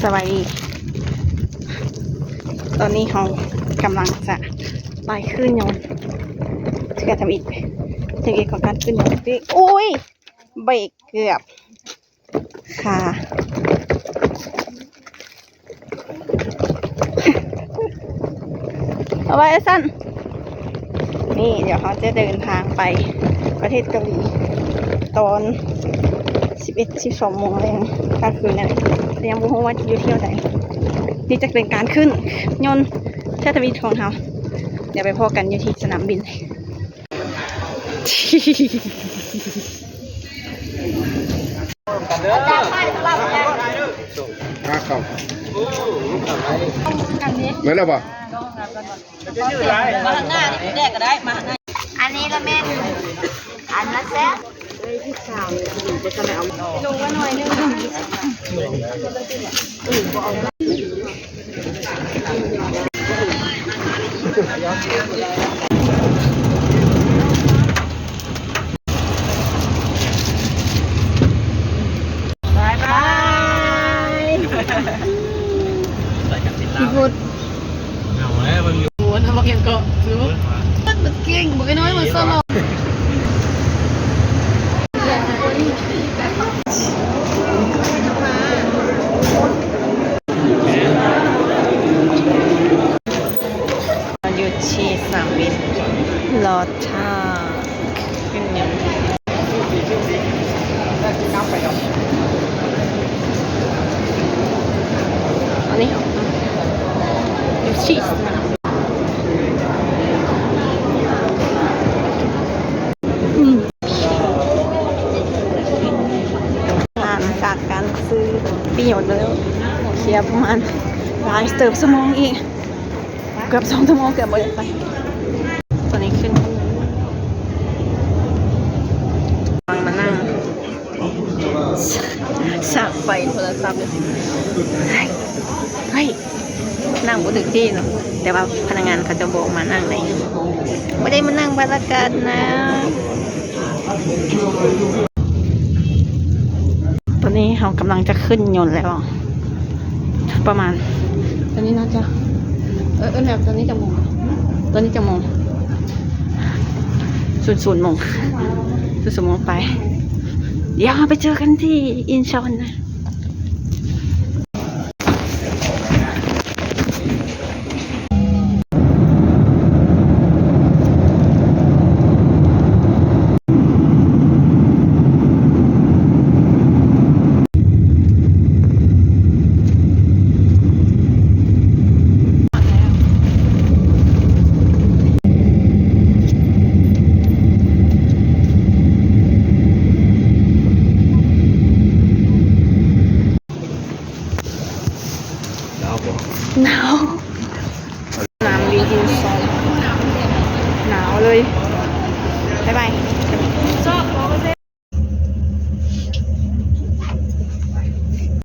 ສະບາຍດີ ຕອນນີ້ເຮົາກຳລັງຈະໄປຂຶ້ນຍົນເທື່ອທຳອິດ ເທກນິກຂອງການຂຶ້ນຍົນຕິ ໂອ້ຍ ເບຣກເກືອບ ຄ່າ ເອົາໄວ້ຊັ້ນ ນີ້ ດຽວເຮົາຈະເດີນທາງໄປປະເທດເກົາຫຼີ ຕອນສິບເອັດ ສິບສອງໂມງແລງ ກາງຄືນນັ້ນແຫຼະ ແຕ່ຍັງບໍ່ຮູ້ວ່າຢູ່ທ່ຽວໃດ. ນີ້ຈະເປັນການຂຶ້ນຍົນເທື່ອທຳອິດຂອງເຮົາ ດຽວໄປພໍ້ກັນຢູ່ທີ່ສະໜາມບິນ. ມາເຂົ້າ ແມ່ນແລ້ວບໍ່? ມາທາງໜ້ານີ້ແດ່ກໍໄດ້ ມາທາງໜ້າ ອັນນີ້ລະແມ່ນ ອັນລະແຊບ ໄດ້ສິບສາມ ຈະໄດ້ເອົາລົງມາໜ້ອຍໜຶ່ງ. ບາຍບາຍ ພີ່ພຸດ ເຫງົາແລ້ວເບິ່ງຢູ່ ໂອ້ ທຳບັກຫຍັງເກາະ ຄື ມັນເກັ່ງ ບັກນ້ອຍ ມັນສະຫຼອງ. ຢູ່ທີ່ສະໜາມບິນ ລໍຖ້າຂຶ້ນຍົນ ອັນນີ້ ຢູ່ທີ່ສະໜາມບິນ ອືມ ຜ່ານຈາກການຊື້ປີ້ຍົນແລ້ວ ເສຍປະມານຫຼາຍເຕີບຊົ່ວໂມງອີກ ເກືອບສອງຊົ່ວໂມງ ເກືອບບໍ່ໄດ້ໄປ. ຕອນນີ້ຂຶ້ນ ມານັ່ງ ສາກໄຟໂທລະສັບ ເຮີ້ຍ ນັ່ງບໍ່ຖືກທີ່ເນາະ ແຕ່ວ່າພະນັກງານເຂົາເຈົ້າບອກມານັ່ງໃດ ບໍ່ໄດ້ມານັ່ງບັດລະກັດນະ. ຕອນນີ້ເຮົາກຳລັງຈະຂຶ້ນຍົນແລ້ວ ປະມານ ຕອນນີ້ໜ້າຈະ ເອີ ເອີ ແລ້ວຕອນນີ້ຈັກໂມງ? ຕອນນີ້ຈັກໂມງ? ສູນສູນໂມງ ສູນສູນໂມງໄປ ດຽວເຮົາໄປເຈີກັນທີ່ອິນຊອນນະ. ໜາວບໍ່? ໜາວ. ສະໜາມບິນອິນຊອນ ໜາວເລີຍ. ບາຍບາຍ.